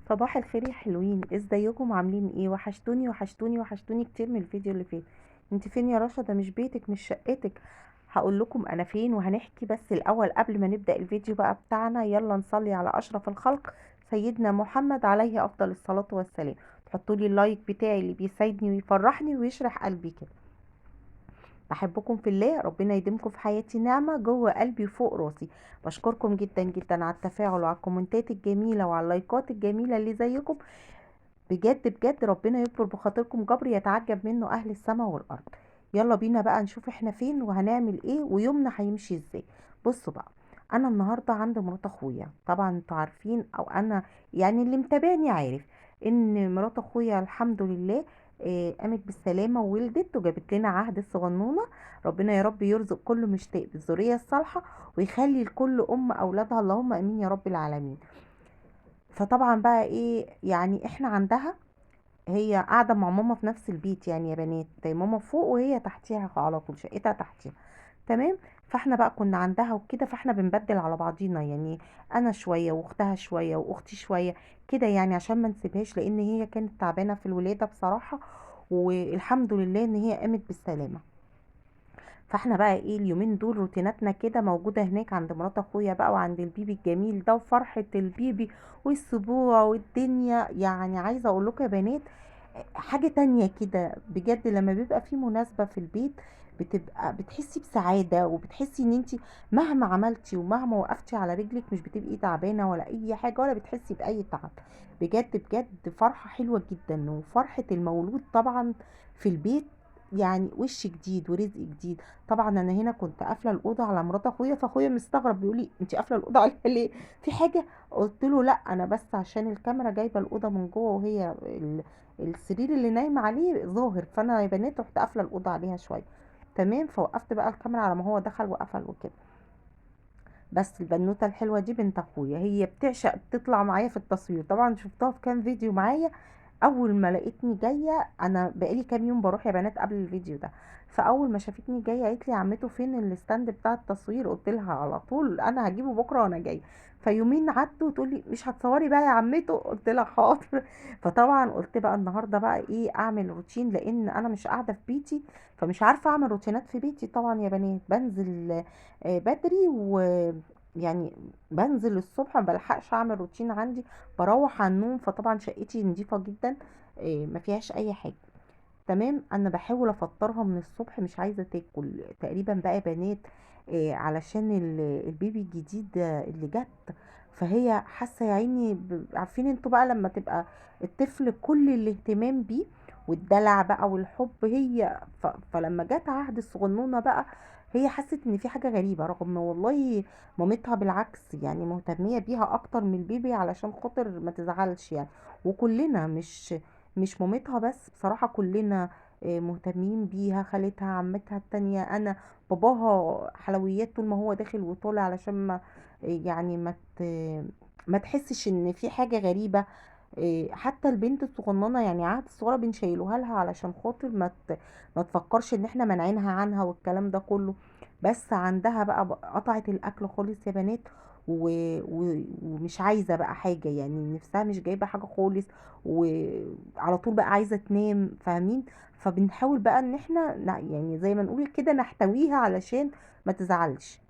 صباح الخير يا حلوين، ازيكم؟ عاملين ايه؟ وحشتوني وحشتوني وحشتوني كتير من الفيديو اللي فات. انت فين يا رشا؟ ده مش بيتك مش شقتك. هقول لكم انا فين وهنحكي، بس الاول قبل ما نبدأ الفيديو بقى بتاعنا يلا نصلي على اشرف الخلق سيدنا محمد عليه افضل الصلاة والسلام. تحطوا لي ال like بتاعي اللي بيسعدني ويفرحني ويشرح قلبي كده. بحبكم في الله، ربنا يديمكم في حياتي نعمة جوه قلبي وفوق راسي. بشكركم جدا جدا على التفاعل وعلى الكومنتات الجميلة وعلى اللايكات الجميلة اللي زيكم. بجد بجد ربنا يكبر بخاطركم جبر يتعجب منه اهل السماء والارض. يلا بينا بقى نشوف احنا فين وهنعمل ايه ويومنا هيمشي ازاي. بصوا بقى، انا النهارده عند مرات اخويا. طبعا انتوا عارفين، او انا يعني اللي متابعني عارف ان مرات اخويا الحمد لله قامت بالسلامة وولدت وجابت لنا عهد الصغنونه. ربنا يا رب يرزق كل مشتاق بالذريه الصالحة ويخلي لكل ام اولادها، اللهم امين يا رب العالمين. فطبعا بقى ايه يعني احنا عندها، هي قاعدة مع ماما في نفس البيت يعني يا بنات، ماما فوق وهي تحتيها على طول، شقتها تحتيها، تمام. فاحنا بقى كنا عندها وكده، فاحنا بنبدل على بعضينا يعني، انا شوية واختها شوية واختي شوية كده يعني، عشان ما نسيبهاش، لان هي كانت تعبانة في الولادة بصراحة، والحمد لله ان هي قامت بالسلامة. فاحنا بقى ايه اليومين دول روتيناتنا كده موجودة هناك عند مرات اخويا بقى، وعند البيبي الجميل ده وفرحه البيبي والسبوع والدنيا. يعني عايزه اقول لكم يا بنات حاجة تانية كده بجد، لما بيبقى في مناسبة في البيت بتبقى بتحسي بسعادة، وبتحسي ان انتي مهما عملتي ومهما وقفتي على رجلك مش بتبقي تعبانة ولا اي حاجة، ولا بتحسي باي تعب. بجد بجد فرحه حلوة جدا، وفرحه المولود طبعا في البيت يعني وش جديد ورزق جديد. طبعا انا هنا كنت قافله الاوضة على مرات اخويا، فاخويا مستغرب بيقول لي انت قافله الاوضة عليها ليه؟ في حاجة؟ قلت له لا انا بس عشان الكاميرا جايبه الاوضة من جوه، وهي السرير اللي نايمة عليه ظاهر، فانا يا بنات رحت قافله الاوضة عليها شوية، تمام. فوقفت بقى الكاميرا على ما هو دخل وقفل وكده. بس البنوته الحلوة دي بنت اخويا، هي بتعشق تطلع معايا في التصوير، طبعا شفتها في كام فيديو معايا. اول ما لقيتني جاية، انا بقالي كام يوم بروح يا بنات قبل الفيديو ده، فاول ما شافتني جاية قالت لي عمته فين ال stand بتاع التصوير؟ قلت لها على طول انا هجيبه بكره وانا جاية. فيومين عدوا تقول لي مش هتصوري بقى يا عمته؟ قلت لها حاضر. فطبعا قلت بقى النهارده بقى ايه اعمل روتين، لان انا مش قاعدة في بيتي، فمش عارفه اعمل روتينات في بيتي. طبعا يا بنات بنزل بدري، و يعني بنزل الصبح ما بلحقش اعمل روتين عندي، بروح على النوم. فطبعا شقتي نظيفة جدا، ما فيهاش اي حاجة، تمام. انا بحاول افطرها من الصبح، مش عايزه تاكل تقريبا بقى يا بنات، علشان البيبي الجديد اللي جت، فهي حاسه يا عيني عارفين انتوا بقى لما تبقى الطفل كل الاهتمام بيه والدلع بقى والحب، هي فلما جت عهد الصغنونه بقى هي حست ان في حاجة غريبة، رغم والله مامتها بالعكس يعني مهتميه بيها اكتر من البيبي علشان خاطر ما تزعلش يعني. وكلنا مش مامتها بس، بصراحة كلنا مهتمين بيها، خالتها، عمتها التانية، انا، باباها حلويات طول ما هو داخل وطالع، علشان ما يعني ما ما تحسش ان في حاجة غريبة. حتى البنت الصغننه يعني عهد الصغيرة بنشيلوها لها علشان خاطر ما تفكرش ان احنا مانعينها عنها والكلام ده كله. بس عندها بقى قطعت الاكل خالص يا بنات، ومش عايزه بقى حاجة، يعني نفسها مش جايبه حاجة خالص، وعلى طول بقى عايزه تنام، فاهمين؟ فبنحاول بقى ان احنا يعني زي ما نقول كده نحتويها علشان ما تزعلش.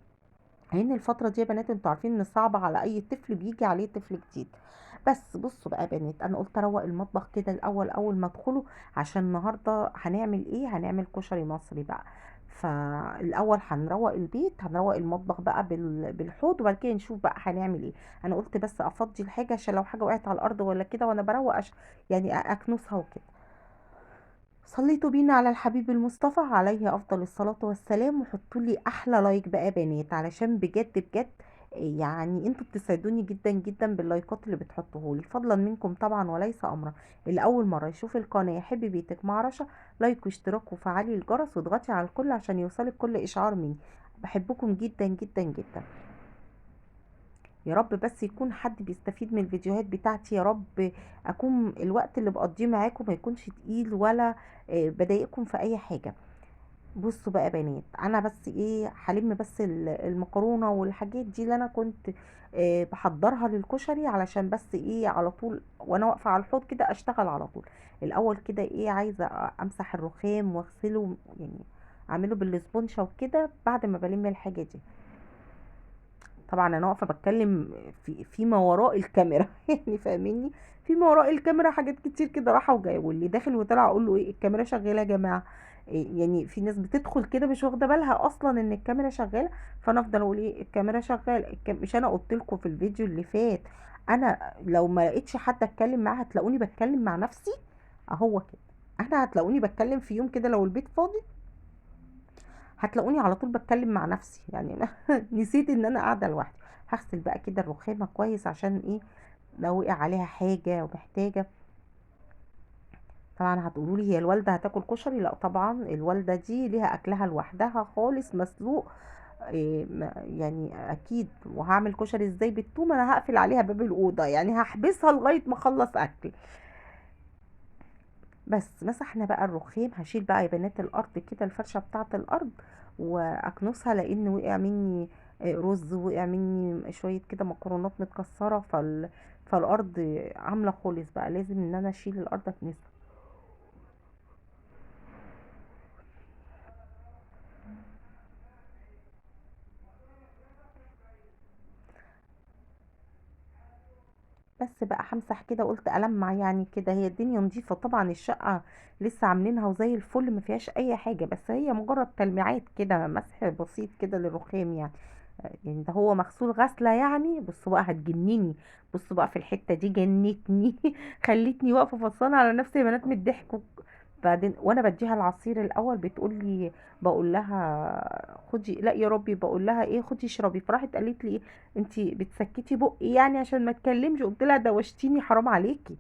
لان الفترة دي يا بنات انتوا عارفين ان صعبة على اي طفل بيجي عليه طفل جديد. بس بصوا بقى يا بنات، انا قلت اروق المطبخ كده الاول اول ما ادخله، عشان النهارده هنعمل ايه؟ هنعمل كشري مصري بقى. فالاول هنروق البيت، هنروق المطبخ بقى بالحوض، وبعد كده نشوف بقى هنعمل ايه. انا قلت بس افضي الحاجة عشان لو حاجة وقعت على الارض ولا كده وانا بروق يعني اكنسها وكده. صليتوا بينا على الحبيب المصطفى عليه افضل الصلاة والسلام، وحطوا لي احلى لايك بقى يا بنات، علشان بجد بجد يعني انتوا بتسعدوني جدا جدا باللايكات اللي بتحطوه لي، فضلا منكم طبعا وليس امرا. اللي اول مرة يشوف القناة يحب بيتك مع رشا، لايك واشتراك وفعلي الجرس واضغطي على الكل عشان يوصلك كل اشعار مني. بحبكم جدا جدا جدا، يا رب بس يكون حد بيستفيد من الفيديوهات بتاعتي، يا رب اكون الوقت اللي بقضيه معاكم ما يكونش تقيل ولا بضايقكم في اي حاجة. بصوا بقى يا بنات، انا بس ايه هلم بس المكرونه والحاجات دي اللي انا كنت بحضرها للكشري، علشان بس ايه على طول وانا واقفة على الحوض كده اشتغل على طول. الاول كده ايه عايزه امسح الرخام واغسله، يعني اعمله بالاسبونشه وكده بعد ما بلم الحاجة دي. طبعا انا واقفة بتكلم في ما وراء الكاميرا يعني فاهميني، في ما وراء الكاميرا حاجات كتير كده راحة وجاية، واللي داخل وطلع اقول له ايه الكاميرا شغالة يا جماعة. إيه يعني في ناس بتدخل كده مش واخده بالها اصلا ان الكاميرا شغالة، فانا افضل اقول ايه الكاميرا شغالة. مش انا قلت لكم في الفيديو اللي فات انا لو ما لقيتش حد اتكلم معاه هتلاقوني بتكلم مع نفسي اهو كده. انا هتلاقوني بتكلم في يوم كده لو البيت فاضي هتلاقوني على طول بتكلم مع نفسي، يعني انا نسيت ان انا قاعدة لوحدي. هغسل بقى كده الرخامه كويس عشان ايه لو وقع عليها حاجة ومحتاجة. طبعا هتقولوا لي هي الوالدة هتاكل كشري؟ لا طبعا الوالدة دي ليها اكلها لوحدها خالص مسلوق، إيه يعني اكيد. وهعمل كشري ازاي بالثوم؟ انا هقفل عليها باب الاوضة، يعني هحبسها لغاية ما اخلص اكل. بس مسحنا بقى الرخام. هشيل بقى يا بنات الارض كده، الفرشة بتاعه الارض واكنسها، لان وقع مني رز، وقع مني شوية كده مكرونات متكسره، فالارض عامله خالص بقى، لازم ان انا اشيل الارض اكنسها. بس بقى همسح كده، قلت المع يعني كده، هي الدنيا نظيفة طبعا، الشقة لسه عاملينها وزي الفل ما فيهاش اي حاجة، بس هي مجرد تلميعات كده، مسح بسيط كده للرخام يعني. يعني ده هو مغسول غسله يعني. بصوا بقى هتجنني، بصوا بقى في الحتة دي جنتني خلتني واقفة فصلانه على نفسي يا بنات من الضحك. بعدين وانا بديها العصير الاول بتقول لي، بقول لها خدي، لا يا ربي بقول لها ايه خدي اشربي، فراحت قالت لي ايه انتي بتسكتي بقي يعني عشان ما اتكلمش؟ قلت لها دوشتيني حرام عليكي.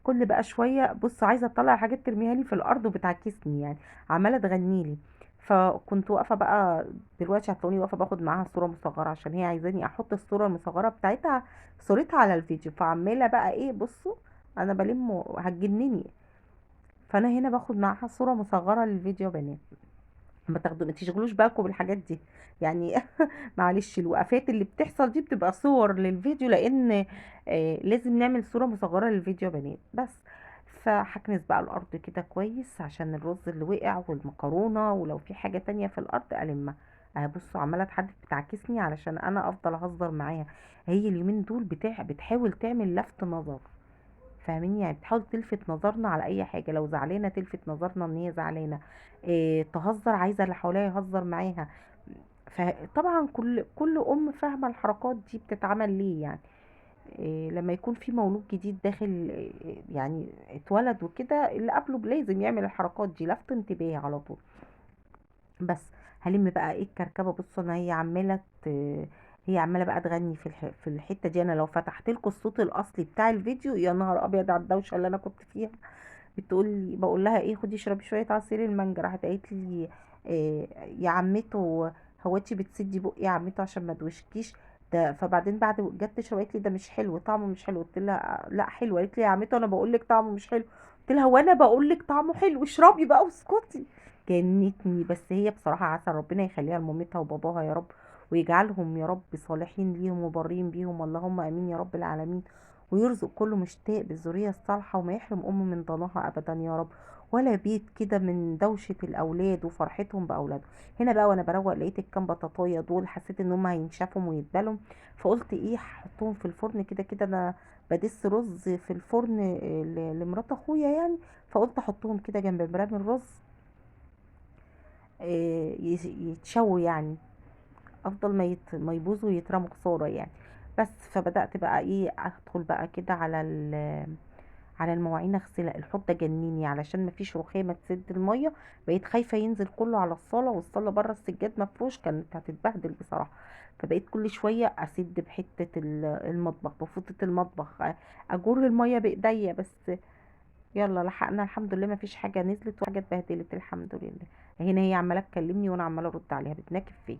كل بقى شوية بص عايزه اطلع حاجات ترميها لي في الارض وبتعكسني يعني، عماله تغني لي. فكنت واقفة بقى، دلوقتي هتلاقوني واقفة باخد معاها صوره مصغرة عشان هي عايزاني احط الصورة المصغرة بتاعتها صورتها على الفيديو، فعماله بقى ايه بصوا انا بلم هتجنني. فانا هنا باخد معاها صوره مصغرة للفيديو يا بنات، ما تشغلوش بالكم بالحاجات دي يعني معلش الوقفات اللي بتحصل دي بتبقى صور للفيديو، لان لازم نعمل صوره مصغرة للفيديو يا بنات. بس فهكنس بقى الارض كده كويس عشان الرز اللي وقع والمكرونه، ولو في حاجة تانية في الارض المها. بصوا عماله تحدف بتعكسني علشان انا افضل اهزر معاها. هي اليومين دول بتحاول تعمل لفت نظر، فاهمين يعني، بتحاول تلفت نظرنا على اي حاجة، لو زعلانة تلفت نظرنا ان هي زعلانة، تهزر عايزه اللي حواليها يهزر معاها. فطبعا كل ام فاهمه الحركات دي بتتعمل ليه يعني. لما يكون في مولود جديد داخل، يعني اتولد وكده، اللي قبله لازم يعمل الحركات دي، لفت انتباه على طول. بس هلم بقى ايه الكركبه. بصوا انا هي عماله بقى تغني في الحتة دي. انا لو فتحت لكم الصوت الاصلي بتاع الفيديو يا نهار ابيض على الدوشة اللي انا كنت فيها. بتقول لي، بقول لها ايه خدي اشربي شوية عصير المانجا، راحت قالت لي إيه يا عمته هو انتي بتسدي بقي يا عمته عشان ما دوشكيش ده. فبعدين بعد جت تشرب قالت لي ده مش حلو، طعمه مش حلو. قلت لها لا حلو. قالت لي يا عمته انا بقول لك طعمه مش حلو. قلت لها وانا بقول لك طعمه حلو، اشربي بقى واسكتي. جنتني. بس هي بصراحة عسل، ربنا يخليها لمامتها وباباها يا رب، ويجعلهم يا رب صالحين ليهم وبارين بيهم، اللهم امين يا رب العالمين، ويرزق كل مشتاق بالذريه الصالحة، وما يحرم ام من ضناها ابدا يا رب، ولا بيت كده من دوشه الاولاد وفرحتهم باولادهم. هنا بقى وانا بروق لقيت الكام بطاطايه دول، حسيت ان هم هينشفوا ويتبلوا، فقلت ايه هحطهم في الفرن. كده كده انا بدس رز في الفرن لمرات اخويا يعني، فقلت احطهم كده جنب برام الرز، يتشووا يعني، افضل ما يبوظوا ويترموا خسارة يعني. بس فبدات بقى ايه ادخل بقى كده على المواعين اغسلها. الحوض ده جنني علشان مفيش رخامه تسد المية، بقيت خايفة ينزل كله على الصاله، والصاله بره السجاد مفروش، كانت هتتبهدل بصراحة. فبقيت كل شوية اسد بحته المطبخ، بفوطه المطبخ، اجر المية بايديا. بس يلا لحقنا الحمد لله، مفيش حاجة نزلت وحاجه اتبهدلت الحمد لله. هنا هي عماله تكلمني وانا عماله ارد عليها، بتناكب فيا.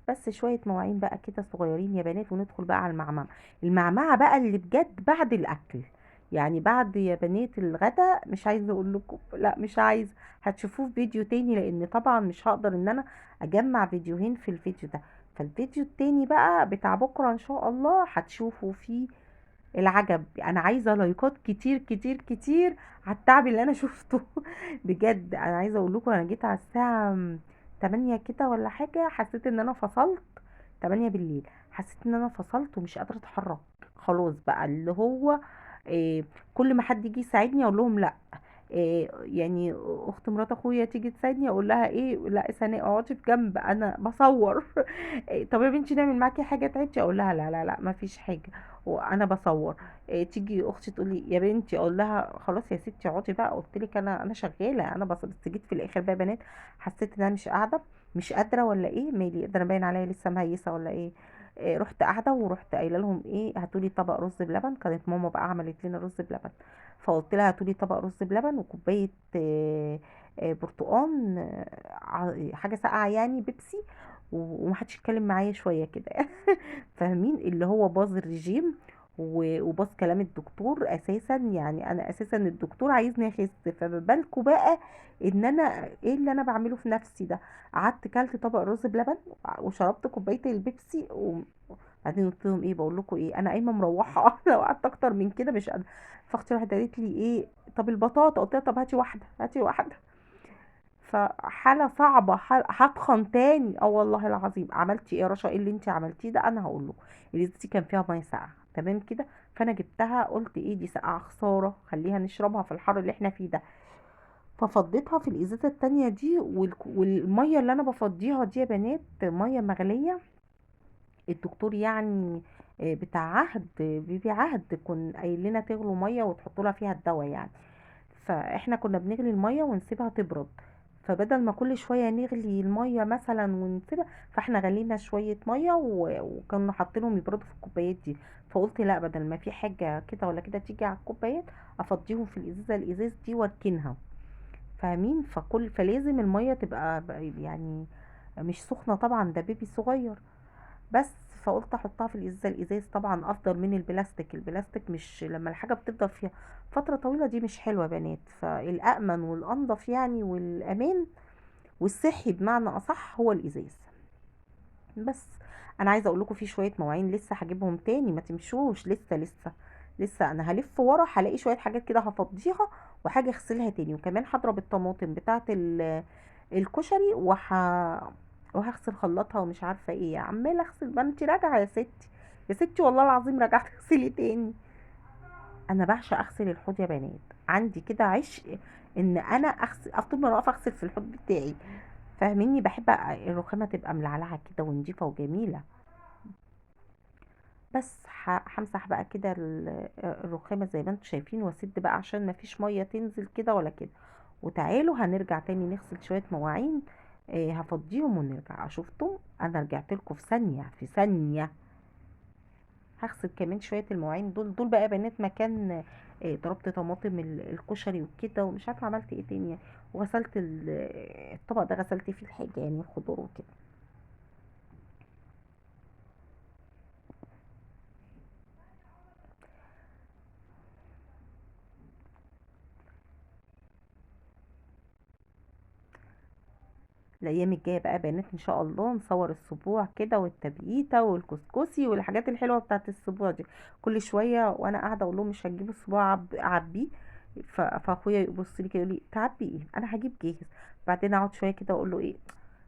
بس شوية مواعين بقى كده صغيرين يا بنات، وندخل بقى على المعمعة. المعمعة بقى اللي بجد بعد الاكل يعني بعد يا بنات الغدا مش عايزه اقول لكم، لا مش عايزه، هتشوفوه في فيديو تاني، لان طبعا مش هقدر ان انا اجمع فيديوهين في الفيديو ده. فالفيديو التاني بقى بتاع بكره ان شاء الله هتشوفوا فيه العجب. انا عايزه لايكات كتير كتير كتير على التعب اللي انا شفته بجد. انا عايزه اقول لكم انا جيت على الساعة 8 كده ولا حاجة، حسيت ان انا فصلت 8 بالليل، حسيت ان انا فصلت ومش قادرة اتحرك خلاص بقى. اللي هو إيه، كل ما حد يجي يساعدني اقول لهم لا، إيه يعني اخت مرات اخويا تيجي تساعدني اقول لها ايه، لا سناء اقعدي في جنب انا بصور إيه، طب يا بنتي نعمل معاكي حاجة تعبتي، اقول لها لا لا لا ما فيش حاجة وانا بصور. إيه، تيجي اختي تقول لي يا بنتي، اقول لها خلاص يا ستي اقعدي بقى، قلت لك انا شغالة انا بصور. بس جيت في الاخر بقى يا بنات حسيت ان انا مش قاعدة، مش قادرة ولا ايه، مالي ده انا باين عليا لسه مهيسه ولا ايه. إيه، رحت قاعدة ورحت قايله لهم ايه، هاتولي طبق رز بلبن. كانت ماما بقى عملت لنا رز بلبن، فقلت لها هاتولي طبق رز بلبن وكوبايه، برتقان، حاجة ساقعه يعني بيبسي، ومحدش يتكلم معايا شوية كده فاهمين اللي هو باظ الرجيم وباظ كلام الدكتور اساسا. يعني انا اساسا الدكتور عايزني اخس، فما بالكوا بقى ان انا ايه اللي انا بعمله في نفسي ده. قعدت كلت طبق رز بلبن وشربت كوباية البيبسي، وبعدين قلت لهم ايه، بقول لكم ايه، انا قايمة مروحة لو قعدت اكتر من كده مش قادرة. فاختي راحت قالت لي ايه، طب البطاطا، قلت لها طب هاتي واحدة، هاتي واحدة. فحاله صعبة، هتخن تاني. والله العظيم. عملتي ايه يا رشا، ايه اللي انت عملتيه ده؟ انا هقول لكم. الازازه دي كان فيها مية ساقعه تمام كده، فانا جبتها قلت ايه دي ساقعه خسارة، خليها نشربها في الحر اللي احنا فيه ده. ففضيتها في الازازه التانية دي، والمية اللي انا بفضيها دي يا بنات مية مغليه. الدكتور بتاع عهد بيبي عهد كان قايل لنا تغلوا مية وتحطوا لها فيها الدواء يعني، فاحنا كنا بنغلي المية ونسيبها تبرد، فبدل ما كل شوية نغلي المية مثلا ونسيبها، فاحنا غلينا شوية مية وكنا حاطينهم يبردوا في الكوبايات دي. فقلت لا، بدل ما في حاجة كده ولا كده تيجي على الكوبايات، افضيهم في الازازه الازاز دي واركنها، فاهمين؟ فلازم المية تبقى مش سخنة طبعا، ده بيبي صغير بس. فقلت احطها في الازازه الازاز طبعا افضل من البلاستيك. البلاستيك مش لما الحاجة بتفضل فيها فترة طويلة دي مش حلوة يا بنات. فالامن والانضف والامان والصحي بمعنى اصح هو الازاز. بس انا عايزه اقول لكم في شوية مواعين لسه هجيبهم تاني، ما تمشوش، لسه لسه لسه انا هلف ورا هلاقي شوية حاجات كده هفضيها وحاجه اغسلها تاني، وكمان هضرب الطماطم بتاعه الكشري وهغسل خلاطها ومش عارفه ايه، عماله اغسل. ما انت راجعه يا ستي، يا ستي والله العظيم رجعت اغسلي تاني. انا بعشق اغسل الحوض يا بنات، عندي كده عشق ان انا اغسل، طول ما انا واقفة اغسل في الحوض بتاعي، فاهميني؟ بحب الرخامه تبقى ملعلعه كده ونضيفه وجميلة. بس همسح بقى كده الرخامه زي ما انتم شايفين، واسد بقى عشان ما فيش مية تنزل كده ولا كده. وتعالوا هنرجع تاني نغسل شوية مواعين، هفضيهم ونرجع. شفتم انا رجعت لكم في ثانية، في ثانية. هغسل كمان شوية المواعين دول، دول بقى يا بنات مكان، ضربت طماطم الكشري وكده ومش عارفه عملت ايه تاني، وغسلت الطبق ده غسلت فيه الحاجة الخضار وكده. الايام الجاية بقى بنات ان شاء الله نصور السبوع كده والتبييته والكسكسي والحاجات الحلوة بتاعت السبوع دي. كل شوية وانا قاعدة اقول لهم مش هتجيبوا السبوع اعبيه، فاخويا يبص لي كده يقول لي تعبي ايه، انا هجيب جاهز. بعدين اقعد شوية كده اقول له ايه،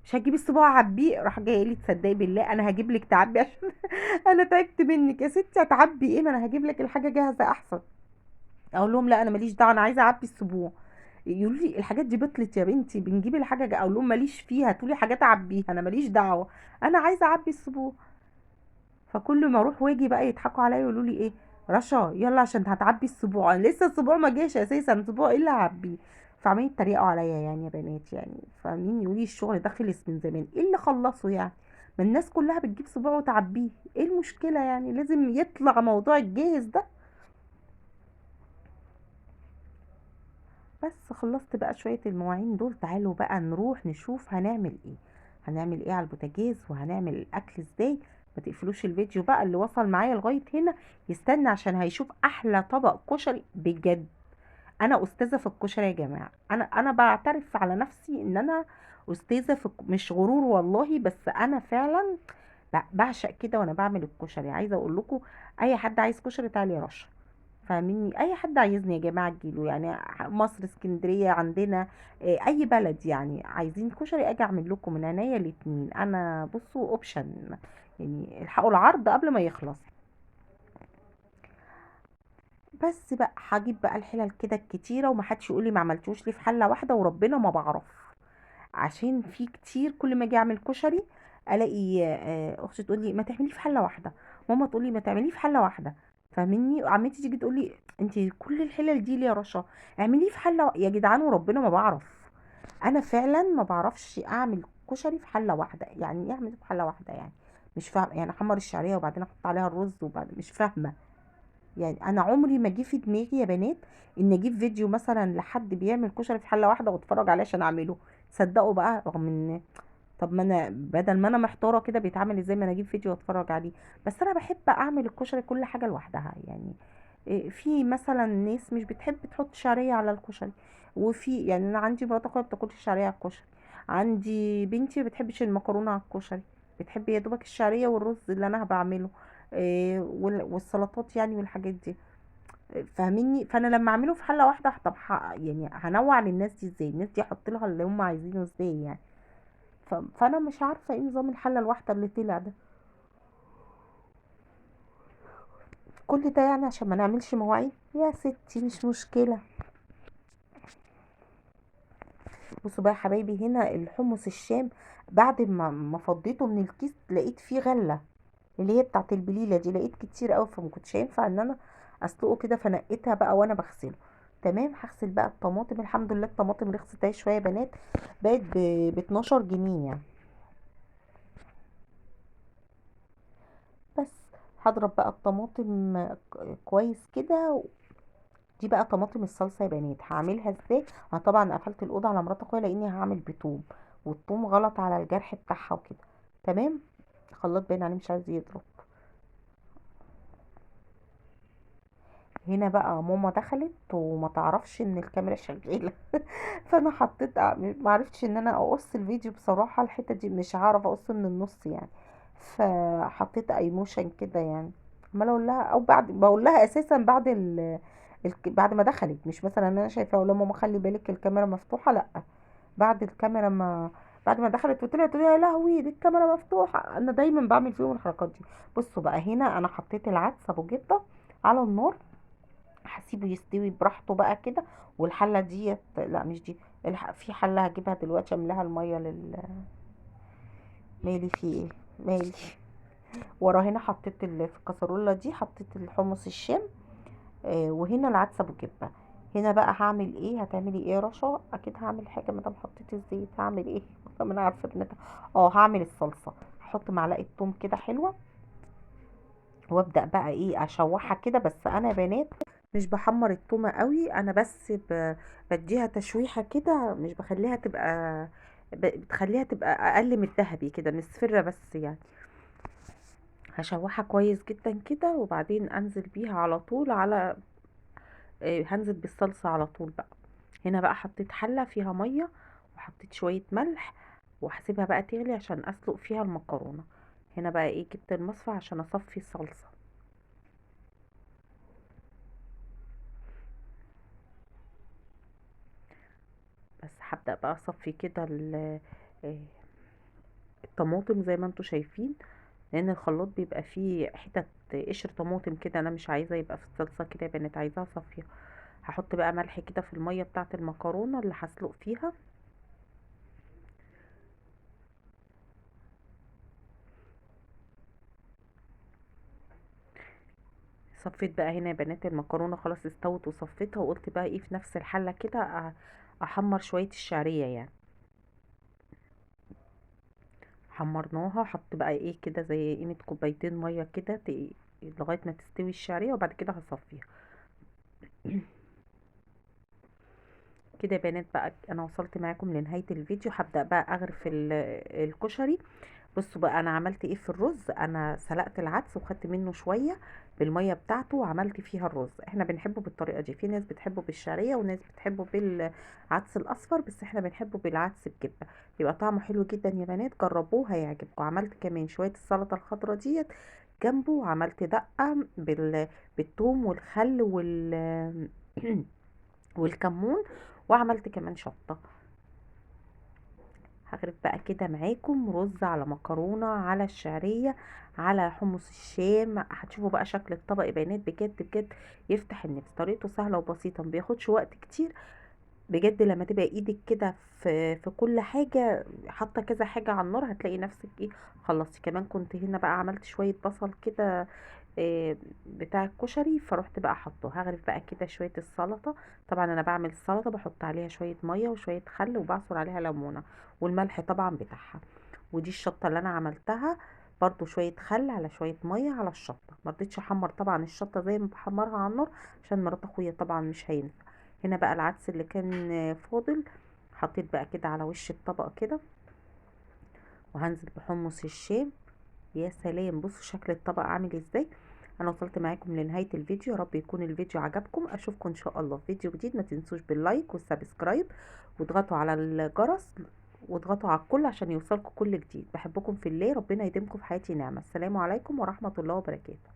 مش هتجيب السبوع اعبيه، راح جاي قايل لي تصدقي بالله انا هجيب لك تعبي عشان انا تعبت منك يا ستي، هتعبي ايه، ما انا هجيب لك الحاجة جاهزة احسن. اقول لهم لا انا ماليش دعوه، انا عايزه اعبي السبوع. يقولوا لي الحاجات دي بطلت يا بنتي، بنجيب الحاجة اقول لهم ماليش فيها، هاتوا لي حاجات اعبيها، انا ماليش دعوه، انا عايزه اعبي السبوع. فكل ما اروح واجي بقى يضحكوا عليا يقولوا لي ايه رشا يلا عشان هتعبي السبوع، انا لسه السبوع ما جاش اساسا، السبوع ايه اللي هعبيه؟ فعمالين يتريقوا عليا يا بنات، فاهمين؟ يقولوا لي الشغل ده خلص من زمان، ايه اللي خلصه يعني؟ ما الناس كلها بتجيب سبوع وتعبيه، ايه المشكلة يعني؟ لازم يطلع موضوع الجاهز ده. بس خلصت بقى شوية المواعين دول، تعالوا بقى نروح نشوف هنعمل ايه، هنعمل ايه على البوتاجاز وهنعمل الاكل ازاي. ما تقفلوش الفيديو بقى، اللي وصل معايا لغاية هنا يستنى عشان هيشوف احلى طبق كشري بجد. انا استاذه في الكشري يا جماعة، انا بعترف على نفسي ان انا استاذه في مش غرور والله، بس انا فعلا بعشق كده وانا بعمل الكشري. عايزه اقول لكم اي حد عايز كشري تعالي يا رشا، فاهميني؟ اي حد عايزني يا جماعة تجيله، يعني مصر، اسكندرية، عندنا، اي بلد يعني عايزين كشري اجي اعمل لكم من عينيا الاتنين. انا بصوا option يعني، الحقوا العرض قبل ما يخلص. بس بقى هجيب بقى الحلل كده الكتيرة، ومحدش يقول لي ما عملتوش ليه في حله واحدة، وربنا ما بعرف، عشان في كتير. كل ما اجي اعمل كشري الاقي، اختي تقول لي ما تعمليه في حله واحدة، ماما تقول لي ما تعمليه في حله واحدة، فاهميني؟ وعمتي تيجي تقول لي انت كل الحلل دي ليه يا رشا، اعمليه في حله يا جدعان وربنا ما بعرف. انا فعلا ما بعرفش اعمل كشري في حله واحدة. يعني ايه اعمله في حله واحدة؟ يعني مش فاهمه، يعني احمر الشعرية وبعدين احط عليها الرز وبعد، مش فاهمه. يعني انا عمري ما جه في دماغي يا بنات ان اجيب فيديو مثلا لحد بيعمل كشري في حله واحدة واتفرج عليه عشان اعمله. صدقوا بقى، رغم ان طب ما انا بدل ما انا محتارة كده بيتعمل ازاي، ما انا اجيب فيديو واتفرج عليه. بس انا بحب اعمل الكشري كل حاجة لوحدها. يعني في مثلا ناس مش بتحب تحط شعرية على الكشري، وفي يعني انا عندي مرات اخويا ما بتاكلش شعرية على الكشري، عندي بنتي ما بتحبش المكرونه على الكشري، بتحب يا دوبك الشعرية والرز اللي انا بعمله، والسلطات يعني والحاجات دي، فاهميني؟ فانا لما اعمله في حله واحدة، طب هنوع للناس دي ازاي؟ الناس دي احط لها اللي هم عايزينه ازاي يعني؟ فانا مش عارفه ايه نظام الحلة الواحدة اللي طلع ده كل ده، يعني عشان ما نعملش مواعين يا ستي، مش مشكلة. بصوا بقى يا حبايبي، هنا الحمص الشام بعد ما فضيته من الكيس لقيت فيه غله اللي هي بتاعت البليله دي، لقيت كتير قوي، فما كنتش هينفع ان انا اسلقه كده، فنقيتها بقى وانا بغسله. تمام. هغسل بقى الطماطم. الحمد لله الطماطم رخصت اهي شوية يا بنات، بقت ب 12 جنيه يعني. بس هضرب بقى الطماطم كويس كده. دي بقى طماطم الصلصه يا بنات، هعملها ازاي؟ انا طبعا قفلت الاوضة على مرات اخويا لاني هعمل بتوم، والثوم غلط على الجرح بتاعها وكده. تمام. الخلاط باين عليه مش عايز يضرب. هنا بقى ماما دخلت وما تعرفش ان الكاميرا شغالة فانا حطيت، ما عرفتش ان انا اقص الفيديو بصراحة، الحتة دي مش هعرف اقص من النص يعني، فحطيت ايموشن كده يعني، عماله اقول لها، او بعد بقول لها اساسا بعد بعد ما دخلت، مش مثلا انا شايفاها اقول لها ماما خلي بالك الكاميرا مفتوحة، لا بعد الكاميرا ما بعد ما دخلت وطلعت تقول يا لهوي دي الكاميرا مفتوحة. انا دايما بعمل فيهم الحركات دي. بصوا بقى هنا انا حطيت العدس ابو جبه على النار، هسيبه يستوي براحته بقى كده. والحله ديت، لا مش دي، في حله هجيبها دلوقتي املاها المية لل مالي في ايه مالي ورا. هنا حطيت في الكسرولة دي حطيت الحمص الشام، وهنا العدس ابو جبه. هنا بقى هعمل ايه؟ هتعملي ايه يا رشا؟ اكيد هعمل حاجة ما دام حطيت الزيت. هعمل ايه؟ ما انا عارفه ابنتها. هعمل الصلصه، هحط معلقه توم كده حلوة، وابدا بقى ايه اشوحها كده. بس انا يا بنات مش بحمر التومه قوي، انا بس بديها تشويحه كده، مش بخليها تبقى بتخليها تبقى اقل من الذهبي كده، مصفره بس يعني. هشوحها كويس جدا كده، وبعدين انزل بيها على طول على، هنزل بالصلصه على طول بقى. هنا بقى حطيت حله فيها مية وحطيت شوية ملح، وهسيبها بقى تغلي عشان اسلق فيها المكرونه. هنا بقى ايه، جبت المصفى عشان اصفي الصلصه. بس هبدأ بقى اصفي كده الطماطم زي ما انتوا شايفين، لان الخلاط بيبقى فيه حتت قشر طماطم كده، انا مش عايزه يبقى في الصلصه كده يا بنات، عايزاها صافية. هحط بقى ملح كده في المية بتاعه المكرونه اللي هسلق فيها. صفيت بقى هنا يا بنات المكرونه خلاص استوت وصفيتها، وقلت بقى ايه في نفس الحلة كده احمر شوية الشعرية يعني. حمرناها، حط بقى ايه كده زي قيمة كوبايتين مية كده لغاية ما تستوي الشعرية، وبعد كده هصفيها كده يا بنات. بقى انا وصلت معاكم لنهاية الفيديو. هبدا بقى اغرف الكشري. بصوا بقى انا عملت ايه في الرز. انا سلقت العدس وخدت منه شوية بالمية بتاعته وعملت فيها الرز. احنا بنحبه بالطريقة دي، في ناس بتحبه بالشعريه وناس بتحبه بالعدس الاصفر، بس احنا بنحبه بالعدس بجبه، بيبقى طعمه حلو جدا يا بنات، جربوه هيعجبكم. عملت كمان شوية السلطة الخضراء ديت جنبه، وعملت دقه بالثوم والخل والكمون، وعملت كمان شطه. هغرف بقى كده معاكم رز على مكرونه على الشعرية على حمص الشام. هتشوفوا بقى شكل الطبق يا بنات، بجد بجد يفتح النفس. طريقته سهلة وبسيطة، ما بياخدش وقت كتير بجد. لما تبقى ايدك كده في كل حاجة، حاطه كذا حاجة على النار، هتلاقي نفسك ايه خلصتي. كمان كنت هنا بقى عملت شوية بصل كده بتاع الكشري، فروحت بقى حطه. هغرف بقى كده شوية السلطة. طبعا انا بعمل السلطة بحط عليها شوية مية وشوية خل، وبعصر عليها ليمونه والملح طبعا بتاعها. ودي الشطه اللي انا عملتها برضو، شوية خل على شوية مية على الشطه. ما رضيتش احمر طبعا الشطه زي ما بحمرها على النار عشان مرات اخويا طبعا مش هينفع. هنا بقى العدس اللي كان فاضل حطيت بقى كده على وش الطبق كده، وهنزل بحمص الشام. يا سلام، بصوا شكل الطبق عامل ازاي. انا وصلت معاكم لنهاية الفيديو، يا رب يكون الفيديو عجبكم. اشوفكم ان شاء الله في فيديو جديد. ما تنسوش بال like وال subscribe، واضغطوا على الجرس واضغطوا على الكل عشان يوصلكم كل جديد. بحبكم في الله، ربنا يديمكم في حياتي نعمه. السلام عليكم ورحمة الله وبركاته.